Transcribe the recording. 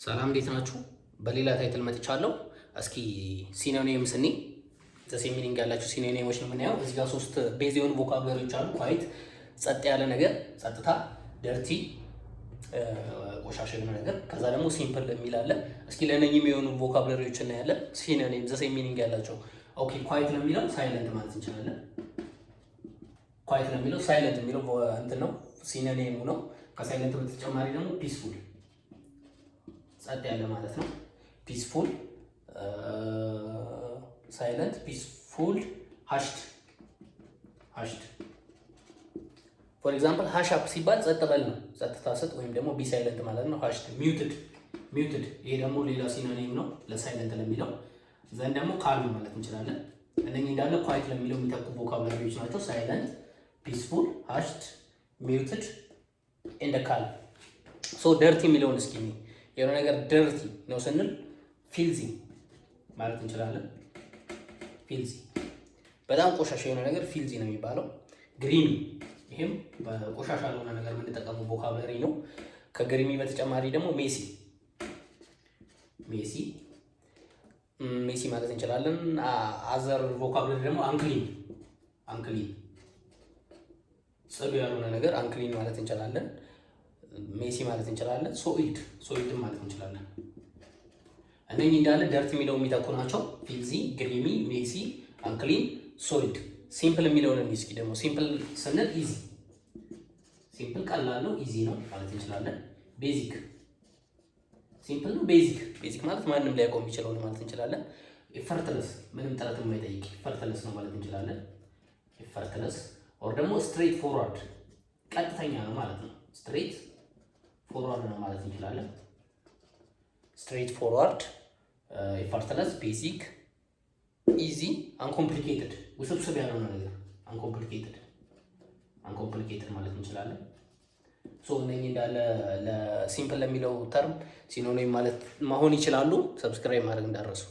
ሰላም፣ እንዴት ናችሁ? በሌላ title መጥቻለሁ። እስኪ synonym ስኒ the same meaning ያላቸው synonym ኦች ነው የምናየው። እዚህ ጋር ሶስት base የሆኑ vocabulary ዎች አሉ። Quiet ጸጥ ያለ ነገር፣ ጸጥታ፣ dirty ቆሻሻ የሆነ ነገር፣ ከዛ ደግሞ simple የሚል አለ። እስኪ ለእነኝህ የሚሆኑ vocabulary ዎች እናያለን። Synonym the same meaning ያላቸው። Okay፣ quiet ለሚለው silent ማለት እንችላለን። Quiet ለሚለው silent የሚለው እንትን ነው፣ synonym ኡ ነው። ከ silent በተጨማሪ ደግሞ peaceful፣ ጸጥ ያለ ማለት ነው። Peaceful፣ silent፣ peaceful፣ hushed፣ hushed። For example hush up ሲባል ጸጥ በል ነው፣ ጸጥታ ስጥ ወይም ደግሞ be silent ማለት ነው። Hushed፣ muted፣ muted። ይሄ ደግሞ ሌላ synonym ነው ለ silent ለሚለው። Then ደግሞ calm ማለት እንችላለን። እነኚህ እንዳለ quiet ለሚለው የሚተኩ vocabulary ዎች ናቸው። Silent፣ peaceful፣ hushed፣ muted and calm። So dirty የሚለውን እስኪ የሆነ ነገር dirty ነው ስንል filthy ማለት እንችላለን። Filthy፣ በጣም ቆሻሻ የሆነ ነገር filthy ነው የሚባለው። Grimy፣ ይሄም በቆሻሻ ለሆነ ነገር የምንጠቀመው vocabulary ነው። ከ grimy በተጨማሪ ደግሞ messy፣ messy፣ messy ማለት እንችላለን። Other vocabulary ደግሞ unclean፣ unclean፣ ጽዱ ያልሆነ ነገር unclean ማለት እንችላለን። Messy ማለት እንችላለን። Soiled፣ soiled ማለት እንችላለን። እነኚህ እንዳለ dirty የሚለው የሚተኩ ናቸው። Filthy፣ grimy፣ messy፣ unclean፣ soiled። Simple የሚለውን እስኪ ደግሞ simple ስንል easy፣ simple ቀላል ነው፣ easy ነው ማለት እንችላለን። Basic፣ simple ነው። Basic፣ basic ማለት ማንም ሊያውቀው የሚችለው ነው ማለት እንችላለን። Effortless፣ ምንም ጥረት የማይጠይቅ effortless ነው ማለት እንችላለን። Effortless or ደግሞ straightforward፣ ቀጥተኛ ነው ማለት ነው። Straightforward ነው ማለት እንችላለን። Straightforward፣ effortless፣ basic፣ easy፣ uncomplicated፣ ውስብስብ ያልሆነ ነገር uncomplicated፣ uncomplicated ማለት እንችላለን። So እነኚህ እንዳለ ለ simple ለሚለው term synonym ማለት መሆን ይችላሉ። Subscribe ማድረግ እንዳትረሱ።